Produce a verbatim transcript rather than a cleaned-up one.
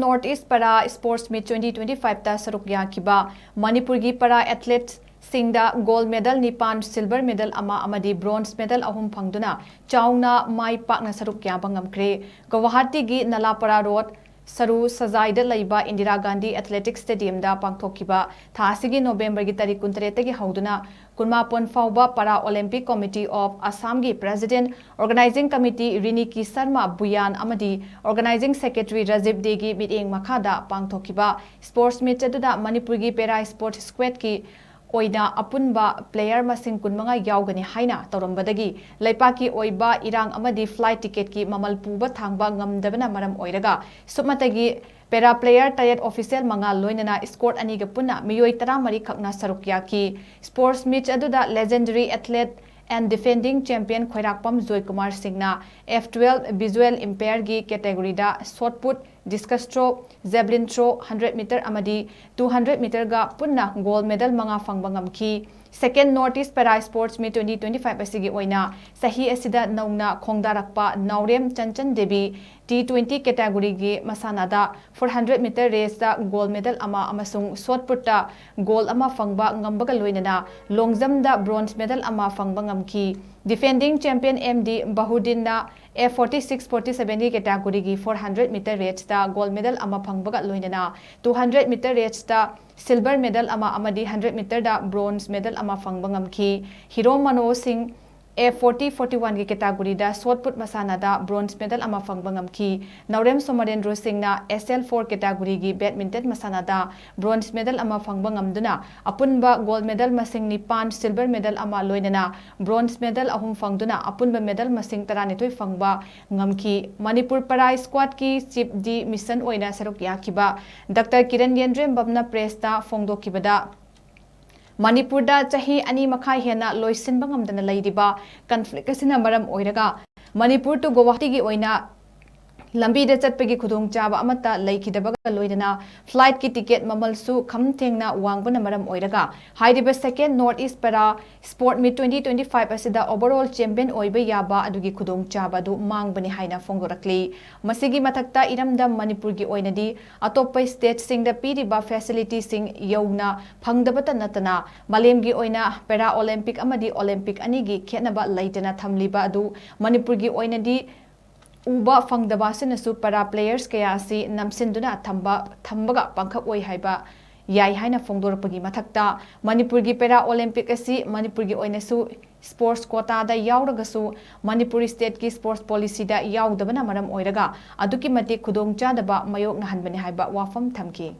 North East Para Sports Meet twenty twenty-five ꯇ ꯁꯔꯨꯛ ꯌꯥꯈꯤꯕ ꯃꯅꯤꯄꯨꯔꯒꯤ ꯄꯥꯔꯥ ꯑꯦꯊꯂꯦꯠꯁꯤꯡꯗ ꯒꯣꯜꯗ ꯃꯦꯗꯜ ꯅꯤꯄꯥꯟ, ꯁꯤꯜꯚꯔ ꯃꯦꯗꯜ ꯑꯃ ꯑꯃꯗꯤ ꯕ꯭ꯔꯣꯟꯖ ꯃꯦꯗꯜ ꯑꯍꯨꯝ ꯐꯪꯗꯨꯅ ꯆꯥꯎꯅ ꯃꯥꯏ ꯄꯥꯛꯅ ꯁꯔꯨꯛ ꯌꯥꯕ ꯉꯝꯈ꯭ꯔꯦ꯫ ꯒꯧꯍꯥꯇꯤꯒꯤ ꯅꯂꯥꯄꯥꯔꯥ ꯔꯣꯗ, ꯁꯔꯨ ꯁꯖꯥꯏꯗ ꯂꯩꯕ ꯏꯟꯗꯤꯔꯥ ꯒꯥꯟꯙꯤ ꯑꯦꯊꯂꯦꯇꯤꯛꯁ ꯁ꯭ꯇꯦꯗꯤꯌꯝꯗ ꯄꯥꯡꯊꯣꯛꯈꯤꯕ ꯊꯥ ꯑꯁꯤꯒꯤ ꯅꯣꯕꯦꯝꯕꯔꯒꯤ ꯇꯥꯔꯤꯛ ꯀꯨꯟꯇꯔꯦꯠꯇꯒꯤ ꯍꯧꯗꯨꯅ ꯀꯨꯟꯃꯥꯄꯟ ꯐꯥꯎꯕ Para Olympic Committee of Assam ꯒꯤ President, Organizing Committee ꯔꯤꯅꯤꯀꯤ ꯁꯔꯃ ꯕꯨꯌꯥꯟ ꯑꯃꯗꯤ Organizing Secretary ꯔꯥꯖꯤꯕ ꯗꯦꯒꯤ ꯃꯤꯠꯌꯦꯡ ꯃꯈꯥꯗ ꯄꯥꯡꯊꯣꯛꯈꯤꯕ ꯁ꯭ꯄꯣꯔꯠꯁ ꯃꯤꯠ ꯑꯗꯨꯗ ꯃꯅꯤꯄꯨꯔꯒꯤ ꯄꯦꯔꯥ ꯁ꯭ꯄꯣꯔꯠꯁ ꯁ꯭ꯀ꯭ꯋꯥꯗꯀꯤ ꯑꯣꯏꯅ ꯑꯄꯨꯟꯕ ꯄ꯭ꯂꯦꯌꯔ ꯃꯁꯤꯡ ꯀꯨꯟꯃꯉꯥ ꯌꯥꯎꯒꯅꯤ ꯍꯥꯏꯅ ꯇꯧꯔꯝꯕꯗꯒꯤ ꯂꯩꯄꯥꯛꯀꯤ ꯑꯣꯏꯕ ꯏꯔꯥꯡ ꯑꯃꯗꯤ ꯐ꯭ꯂꯥꯏꯠ ꯇꯤꯀꯦꯠꯀꯤ ꯃꯃꯜ ꯄꯨꯕ ꯊꯥꯡꯕ ꯉꯝꯗꯕꯅ ꯃꯔꯝ ꯑꯣꯏꯔꯒ ꯁꯨꯞꯅꯇꯒꯤ ꯄꯦꯔꯥ ꯄ꯭ꯂꯦꯌꯔ ꯇꯔꯦꯠ, ꯑꯣꯐꯤꯁꯤꯌꯦꯜ ꯃꯉꯥ, ꯂꯣꯏꯅꯅ ꯁ꯭ꯀ꯭ꯋꯥꯗ ꯑꯅꯤꯒ ꯄꯨꯟꯅ ꯃꯤꯑꯣꯏ ꯇꯔꯥꯃꯔꯤ ꯈꯛꯅ ꯁꯔꯨꯛ ꯌꯥꯈꯤ꯫ ꯁ꯭ꯄꯣꯔꯠꯁ ꯃꯤꯠ ꯑꯗꯨꯗ legendary athlete and defending champion Khoirakpam Joykumar ꯁꯤꯡꯅ F twelve ꯚꯤꯖꯨꯑꯦꯜ ꯏꯝꯄꯦꯌꯔꯒꯤ ꯀꯦꯇꯦꯒꯣꯔꯤꯗ shot put, discus throw, javelin throw, hundred meter ꯑꯃꯗꯤ ꯇꯨ ꯍꯟꯗ꯭ꯔꯦꯠ ꯃꯤꯇꯔꯒ ꯄꯨꯟꯅ ꯒꯣꯜꯗ ꯃꯦꯗꯜ ꯃꯉꯥ ꯐꯪꯕ ꯉꯝꯈꯤ꯫ Second North East Para Sports Meet twenty twenty-five ꯑꯁꯤꯒꯤ ꯑꯣꯏꯅ ꯆꯍꯤ ꯑꯁꯤꯗ ꯅꯧꯅ ꯈꯣꯡꯗꯥꯔꯛꯄ ꯅꯥꯎꯔꯦꯝ ꯆꯟꯆꯟ ꯗꯦꯕꯤ T twenty ꯀꯦꯇꯦꯒꯣꯔꯤꯒꯤ ꯃꯁꯥꯟꯅꯗ four hundred meter raceꯇ ꯒꯣꯜꯗ ꯃꯦꯗꯜ ꯑꯃ ꯑꯃꯁꯨꯡ ꯁꯣꯠ ꯄꯨꯠꯇ ꯒꯣꯜꯗ ꯑꯃ ꯐꯪꯕ ꯉꯝꯕꯒ ꯂꯣꯏꯅꯅ ꯂꯣꯡ ꯖꯝꯞꯗ ꯕ꯭ꯔꯣꯟꯖ ꯃꯦꯗꯜ ꯑꯃ ꯐꯪꯕ ꯉꯝꯈꯤ꯫ ꯗꯤꯐꯦꯟꯗꯤꯡ ꯆꯦꯝꯄꯤꯌꯟ ꯑꯦꯝ ꯗꯤ ꯕꯍꯨꯗꯤꯟꯅ F forty-six forty-sevenꯒꯤ ꯀꯦꯇꯦꯒꯣꯔꯤꯒꯤ four hundred meter raceꯇ ꯒꯣꯜꯗ ꯃꯦꯗꯜ ꯑꯃ ꯐꯪꯕꯒ ꯂꯣꯏꯅꯅ two hundred meter raceꯇ ꯁꯤꯜꯚꯔ ꯃꯦꯗꯜ ꯑꯃ ꯑꯃꯗꯤ ꯍꯟꯗ꯭ꯔꯦꯠ ꯃꯤꯇꯔꯗ ꯕ꯭ꯔꯣꯟꯖ ꯃꯦꯗꯜ ꯑꯃ ꯐꯪꯕ ꯉꯝꯈꯤ꯫ ꯍꯤꯔꯣ ꯃꯅꯣ ꯁꯤꯡ F forty forty-oneꯒꯤ ꯀꯦꯇꯦꯒꯣꯔꯤꯗ ꯁꯣꯠ ꯄꯨꯠ ꯃꯁꯥꯟꯅꯗ ꯕ꯭ꯔꯣꯟꯖ ꯃꯦꯗꯜ ꯑꯃ ꯐꯪꯕ ꯉꯝꯈꯤ꯫ ꯅꯥꯎꯔꯦꯝ ꯁꯣꯃꯣꯔꯦꯟꯗ꯭ꯔꯣ ꯁꯤꯡꯅ S L four ꯀꯦꯇꯦꯒꯣꯔꯤꯒꯤ ꯕꯦꯗꯃꯤꯟꯇꯟ ꯃꯁꯥꯟꯅꯗ ꯕ꯭ꯔꯣꯟꯖ ꯃꯦꯗꯜ ꯑꯃ ꯐꯪꯕ ꯉꯝꯗꯨꯅ ꯑꯄꯨꯟꯕ ꯒꯣꯜꯗ ꯃꯦꯗꯜ ꯃꯁꯤꯡ ꯅꯤꯄꯥꯟ, ꯁꯤꯜꯚꯔ ꯃꯦꯗꯜ ꯑꯃ, ꯂꯣꯏꯅꯅ ꯕ꯭ꯔꯣꯟꯖ ꯃꯦꯗꯜ ꯑꯍꯨꯝ ꯐꯪꯗꯨꯅ ꯑꯄꯨꯟꯕ ꯃꯦꯗꯜ ꯃꯁꯤꯡ ꯇꯔꯥꯅꯤꯊꯣꯏ ꯐꯪꯕ ꯉꯝꯈꯤ꯫ ꯃꯅꯤꯄꯨꯔ ꯄꯥꯔꯥ ꯁ꯭ꯀ꯭ꯋꯥꯗꯀꯤ ꯆꯤꯐ ꯗꯤ ꯃꯤꯁꯟ ꯑꯣꯏꯅ ꯁꯔꯨꯛ ꯌꯥꯈꯤꯕ ꯗꯥꯛꯇꯔ ꯀꯤꯔꯟ ꯌꯦꯟꯗ꯭ꯔꯦꯝꯕꯝꯅ ꯄ꯭ꯔꯦꯁꯇ ꯐꯣꯡꯗꯣꯛꯈꯤꯕꯗ, ꯃꯅꯤꯄꯨꯔꯗ ꯆꯍꯤ ꯑꯅꯤ ꯃꯈꯥꯏ ꯍꯦꯟꯅ ꯂꯣꯏꯁꯤꯟꯕ ꯉꯝꯗꯅ ꯂꯩꯔꯤꯕ ꯀꯟꯐ꯭ꯂꯤꯛ ꯑꯁꯤꯅ ꯃꯔꯝ ꯑꯣꯏꯔꯒ ꯃꯅꯤꯄꯨꯔ to ꯒꯧꯍꯥꯇꯤꯒꯤ ꯑꯣꯏꯅ ꯂꯝꯕꯤꯗ ꯆꯠꯄꯒꯤ ꯈꯨꯗꯣꯡꯆꯥꯕ ꯑꯃꯠꯇ ꯂꯩꯈꯤꯗꯕꯒ ꯂꯣꯏꯅꯅ flightꯀꯤ ticket ꯃꯃꯜꯁꯨ ꯈꯝ ꯊꯦꯡꯅ ꯋꯥꯡꯕꯅ ꯃꯔꯝ ꯑꯣꯏꯔꯒ ꯍꯥꯏꯔꯤꯕ second North East Para Sport Meet twenty twenty five ꯑꯁꯤꯗ overall champion ꯑꯣꯏꯕ ꯌꯥꯕ ꯑꯗꯨꯒꯤ ꯈꯨꯗꯣꯡꯆꯥꯕ ꯑꯗꯨ ꯃꯥꯡꯕꯅꯤ ꯍꯥꯏꯅ ꯐꯣꯡꯗꯣꯔꯛꯂꯤ꯫ ꯃꯁꯤꯒꯤ ꯃꯊꯛꯇ ꯏꯔꯝꯗꯝ ꯃꯅꯤꯄꯨꯔꯒꯤ ꯑꯣꯏꯅꯗꯤ ꯑꯇꯣꯞꯄ stateꯁꯤꯡꯗ ꯄꯤꯔꯤꯕ facilityꯁꯤꯡ ꯌꯧꯅ ꯐꯪꯗꯕꯇ ꯅꯠꯇꯅ ꯃꯥꯂꯦꯝꯒꯤ ꯑꯣꯏꯅ Para Olympic ꯑꯃꯗꯤ Olympic ꯑꯅꯤꯒꯤ ꯈꯦꯠꯅꯕ ꯂꯩꯇꯅ ꯊꯝꯂꯤꯕ ꯑꯗꯨ ꯃꯅꯤꯄꯨꯔꯒꯤ ꯑꯣꯏꯅꯗꯤ ꯎꯕ ꯐꯪꯗꯕ ꯑꯁꯤꯅꯁꯨ Para players ꯀꯌꯥ ꯑꯁꯤ ꯅꯝꯁꯤꯟꯗꯨꯅ ꯊꯝꯕ, ꯊꯝꯕꯒ ꯄꯥꯡꯈꯛ ꯑꯣꯏ ꯍꯥꯏꯕ ꯌꯥꯏ ꯍꯥꯏꯅ ꯐꯣꯡꯗꯣꯔꯛꯄꯒꯤ ꯃꯊꯛꯇ ꯃꯅꯤꯄꯨꯔꯒꯤ Para Olympic ꯑꯁꯤ ꯃꯅꯤꯄꯨꯔꯒꯤ ꯑꯣꯏꯅꯁꯨ sports quotaꯗ ꯌꯥꯎꯔꯒꯁꯨ ꯃꯅꯤꯄꯨꯔꯤ stateꯀꯤ sports policyꯗ ꯌꯥꯎꯗꯕꯅ ꯃꯔꯝ ꯑꯣꯏꯔꯒ ꯑꯗꯨꯛꯀꯤ ꯃꯇꯤꯛ ꯈꯨꯗꯣꯡꯆꯥꯗꯕ ꯃꯥꯌꯣꯛꯅꯍꯟꯕꯅꯤ ꯍꯥꯏꯕ ꯋꯥꯐꯝ ꯊꯝꯈꯤ꯫